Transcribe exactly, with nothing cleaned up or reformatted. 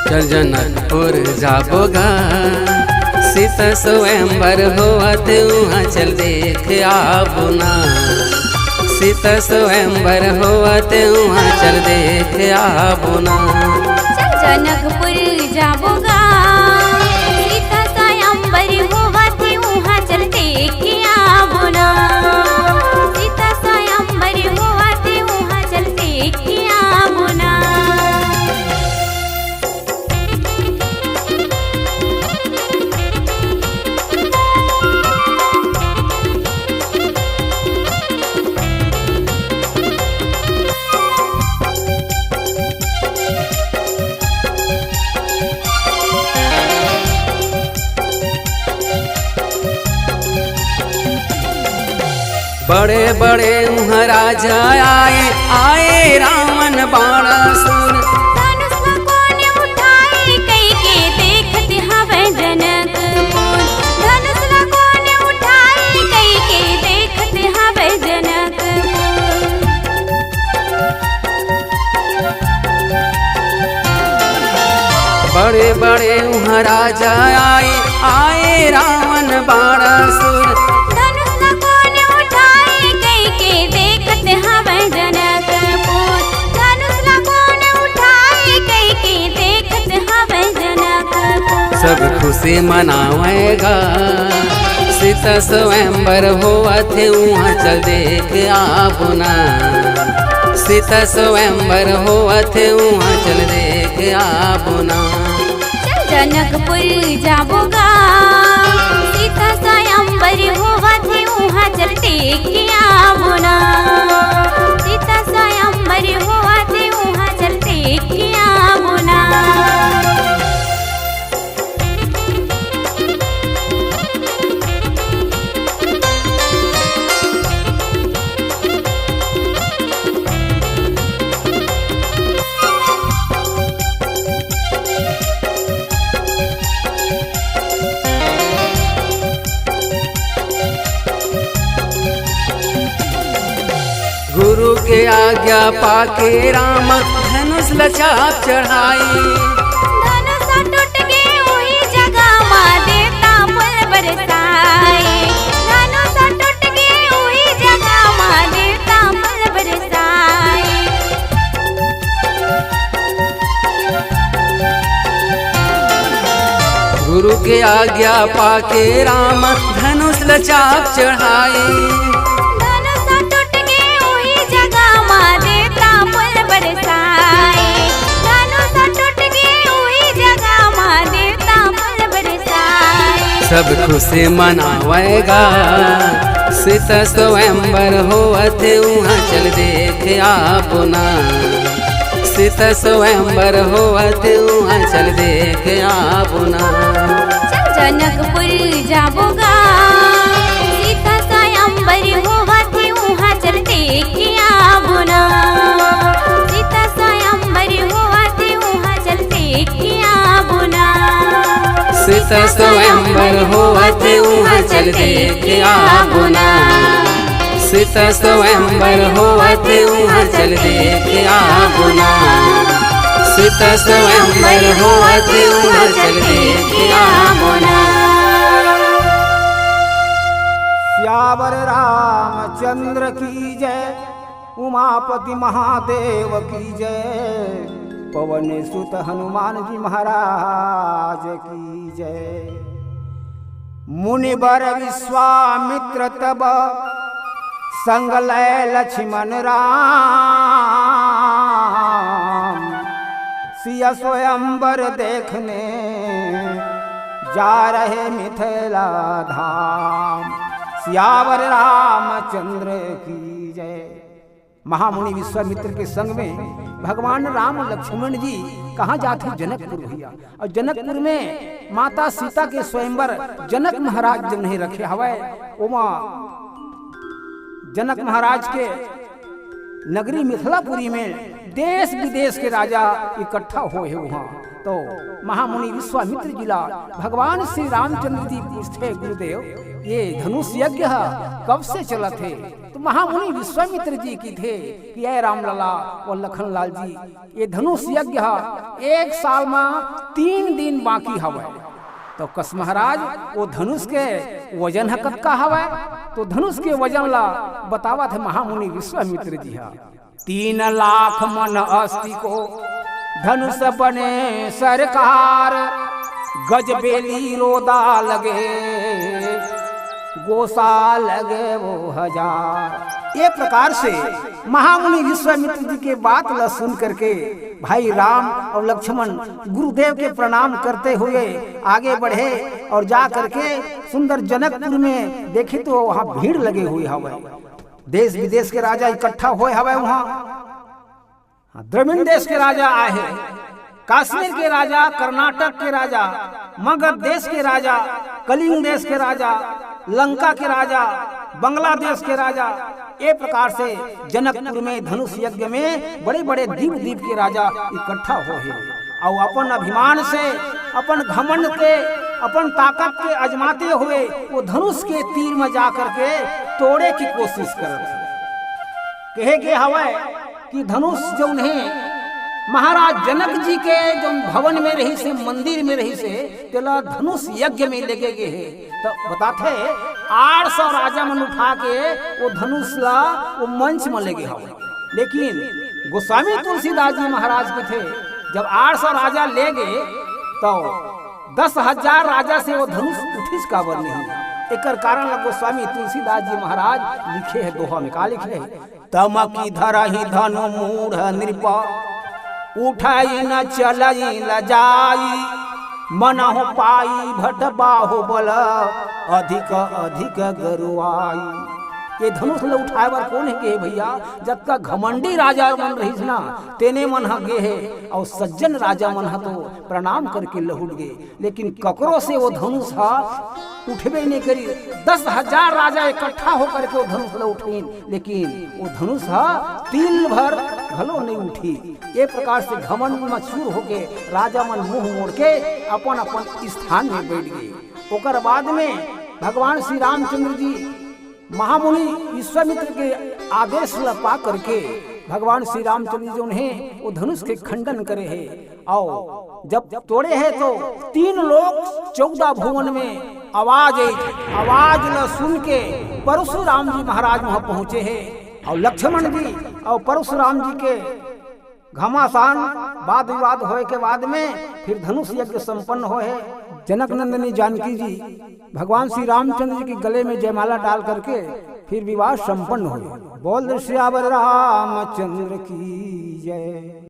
चल जनकपुर जाबो गा, सीता स्वयंवर होवत उहाँ चल देख आबो ना। सीता स्वयंवर होवत उहाँ चल देख आबो ना। चल जनकपुर जाबो गा, सीता स्वयंवर होवत उहाँ चल देख आबो ना। सीता स्वयंवर होवत उहाँ चल देख आबो ना। बड़े बड़े उहाँ राजा आए, आए रावण बाणासुर। धनुष ला कोन उठाए कहिके देखत हवय जनकपुर। धनुष ला कोन उठाए कहिके देखत हवय जनकपुर। बड़े बड़े उहाँ राजा आए, आए रावण बाणासुर। धनुष ला कोन उठाए कहिके देखत हवय जनकपुर। धनुष ला कोन उठाए कहिके देखत हवय जनकपुर। सब खुशी मनावय गा, सीता स्वयंवर होवत हे, उहाँ चल देख आबो ना। सीता स्वयंवर होवत हे, उहाँ चल देख आबो ना। चल जनकपुर जाबो गा, सीता स्वयंवर होवत हे, उहाँ चल देख आबो ना। सीता स्वयंवर होवत हे, उहाँ चल देख आबो ना। गुरु के आज्ञा पाके राम धनुष ल चाप चढ़ाई। धनुष टूट के उही जगह मा देवता फूल बरसाए। धनुष टूट के उही जगह मा देवता फूल बरसाए। गुरु के आज्ञा पाके राम धनुष ल चाप चढ़ाए। धनुष टूट के उही जगह मा देवता फूल बरसाए। धनुष टूट के उही जगह मा देवता फूल बरसाए। सब खुशी मनावय गा, सीता स्वयंवर होवत हे, उहाँ चल देख आबो ना। सीता स्वयंवर होवत हे, उहाँ चल देख आबो ना। चल जनकपुर जाबो गा, सीता स्वयंवर होवत हे, उहाँ चल देख आबो ना। सीता स्वयंवर होवत हे, उहाँ चल देख आबो ना। सीता स्वयंवर होवत हे, उहाँ चल देख आबो ना। सीता स्वयंवर होवत हे, उहाँ चल देख आबो ना। सीता स्वयंवर होवत हे, उहाँ चल देख आबो ना। सियावर रामचंद्र की जय, उमापति महादेव की जय, पवन सुत हनुमान जी महाराज की जय। मुनिवर विश्वामित्र तब संग लय लक्ष्मण राम, सिया स्वयंवर देखने जा रहे मिथिला धाम। सियावर रामचंद्र की जय। महामुनि विश्वामित्र के संग में भगवान राम लक्ष्मण जी कहाँ जाथे? जनकपुर भैया। और जनकपुर में माता सीता के स्वयंवर जनक महाराज जब नहीं रखे हवय, ओमा जनक महाराज के नगरी मिथिलापुरी में देश विदेश के राजा इकट्ठा होए हे वहाँ। तो महामुनि विश्वामित्र जी ला भगवान श्री रामचंद्र जी पूछथे, गुरुदेव, ये धनुष यज्ञ ह कब से चलत हे? महामुनि विश्वामित्र जी कहिथे कि "ए रामलला अउ लखन लाल जी, ये धनुष यज्ञ ह एक साल म तीन दिन बाकी हवय।" तो कस महाराज, वो धनुष के वजन ह कतका हवय? तो धनुष के वजन ला बतावत हे महामुनि विश्वामित्र जी ह, "तीन लाख मन अस्ति को धनुष बने सरकार, गज बेली रोदा लगे, गोसा लगे वो हजार।" ये प्रकार से महामुनि विश्वामित्र जी के बात ला सुन करके भाई राम और लक्ष्मण गुरुदेव के प्रणाम करते हुए आगे बढ़े और जा करके सुंदर जनकपुर में देखे तो वहाँ भीड़ लगे हुए हवय। देश विदेश के राजा इकट्ठा होए हवय वहाँ। हाँ, द्रविड़ देश के राजा आए हे, कश्मीर के राजा, कर्नाटक के राजा, मगध देश के राजा, कलिंग देश के राजा, लंका के राजा, बांग्लादेश के राजा, ए प्रकार से जनकपुर में धनुष यज्ञ में बड़े-बड़े दीप-दीप के राजा इकट्ठा होए हे। अउ अपन अभिमान से, अपन घमंड के, अपन ताकत के अजमाते हुए वो धनुष के तीर में जा करके तोड़े की कोशिश करत हे। कहे गे हवय कि धनुष जौन हे, महाराज जनक जी के जौन भवन में रहिस हे, मंदिर में रहिस हे, तेला धनुष यज्ञ में लेगे गे हे। तो बताथे, आठ सौ राजा मन उठा के वो धनुष ला वो मंच में लेगे हवय। लेकिन गोस्वामी तुलसीदास जी महाराज कथे, जब आठ सौ राजा लेगे, तो दस हजार राजा से वो धनुष उठिस काबर नहीं? एकर कारण ला गोस्वामी तुलसीदास जी महाराज लिखे हे, दोहा में का लिखे हे? "तम की धरहि धनु मूढ़ नृप, उठई न चलई लजाई, मनहु पाई भट बाहुबल, अधिक अधिक गरुआई।" ये धनुष ल उठाए बर कोन हे गे हे भैया? जतका घमंडी राजा मन रहिस ना, तेने मन ह गे हे, अउ सज्जन राजा मन ह तो प्रणाम करके लहुट गे। लेकिन ककरो से वो धनुष ह उठबे नहीं करी। दस हजार राजा इकट्ठा होकर के वो धनुष ल उठिन, लेकिन वो धनुष ह तिल भर घलो नहीं उठी। ये प्रकार से घमंड में चूर होके राजा मन मुंह मोड़ के अपन अपन स्थान में बैठ गए। ओकर बाद में भगवान श्री रामचंद्र जी महामुनि विश्वामित्र के आदेश ल पा करके भगवान श्री रामचंद्र जी उन्हें वो धनुष के खंडन करे हे। अउ जब तोड़े हे तो तीन लोक चौदह भुवन में आवाज आई। आवाज ल सुन के परशुराम जी महाराज वहां पहुंचे हे अउ लक्ष्मण जी अउ परशुराम जी के घमासान वाद विवाद होए के बाद में फिर धनुष यज्ञ संपन्न होए हे। जनक नंदिनी जानकी जी भगवान श्री रामचंद्र जी के गले में जयमाला डाल करके फिर विवाह संपन्न होए। बोल सियावर रामचंद्र की जय।